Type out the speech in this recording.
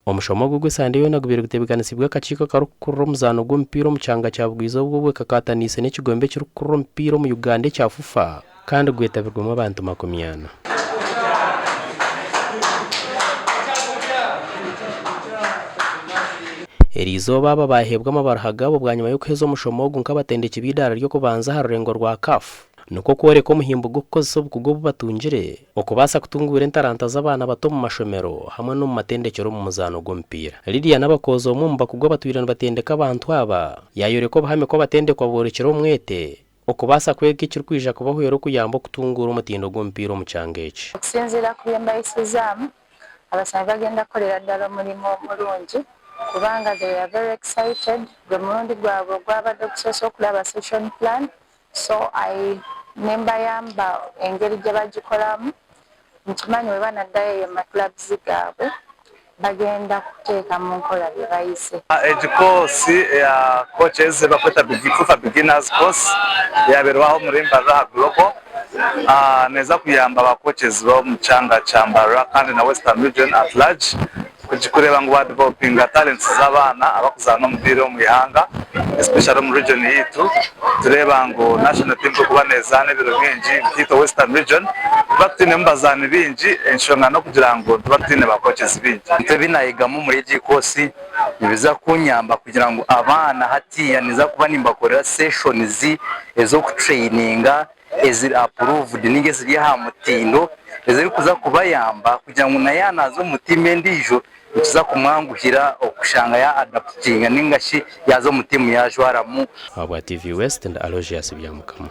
Omushomo ogu ogw'esande yoona gubaire gutebeekanisiibwe akakiiko akarikukurira omuzaano gw'omupiira omu kyanga kya Bugwizooba obwo kakataniise n'ekigombe ekirikukurira omupiira omu Uganda ekya FUFA kandi gwetabirwemu abantu 40. Eriizooba aba baaheebwa amabaruha gaabo bwanyima y'okuheza omushomo ogu nk'abatendeki b'eidaara ry'okubanza aha rurengo rwa CAF. Nikwo kworeka omuhimbo gw'okukozesa obukugu obu batungire okubaasa kutunguura entaranta z'abaana bato omu mashomero hamwe n'omu matendekyero omu muzaano gw'omupiira. Lydia Nabakooza omwe omu bakugu abatwire nibatendeka abantu aba, yaayoreka obuhame ku abatendekwa boorekire omwete okubaasa kwega ekirikwija kubahwera okuyamba okutunguura omutindo gw'omupiira omu kyanga eki. Okusinziira ku bye mbayisizaamu, abasambi bagenda kukolera ddala omulimu omurungi kubanga they are very excited, gwe murundi gwabwe ogwabadde gusoose okulaba session plan So I nembayamba engeri gyebagikolamu nkimanyi bwebanaddayo eyo mu clubs gaabwe bagenda kuteeka munkola byebayize. Egi course eya coaches ei barikweta FUFA beginners course eyabairweho omuri Mbarara aha Global neeza kuyamba ba coaches b'omu kyanga kya Mbarara kandi na Western region at large kureeba ngu ba developinga talents z'abaana abarikuzaana omupiira omu ihanga especially omu region yaitu tureeba ngu national team ku erikuba nezaana ebiro bingi nkaitwe Western region nituba tutainemu bazaani baingi enshonga n'okugira ngu nituba tutaine ba coaches baingi. Ebintu ebi naayegamu omuri egi koosi nibiza kunyamba kugira ngu abaana hatiiya ninza kuba nimbakorera sessions ez'okutureyininga eziri approved ninga eziri aha mutindo ezirikuza kubayamba kugira ngu na yaaba naaza omu tiimu endiijo nikiza kumwanguhira okushanga ya adaptinga ninga shi yaaza omu tiimu yaajwaramu. Ahabwa TV West ndi Aloysius Byamukama.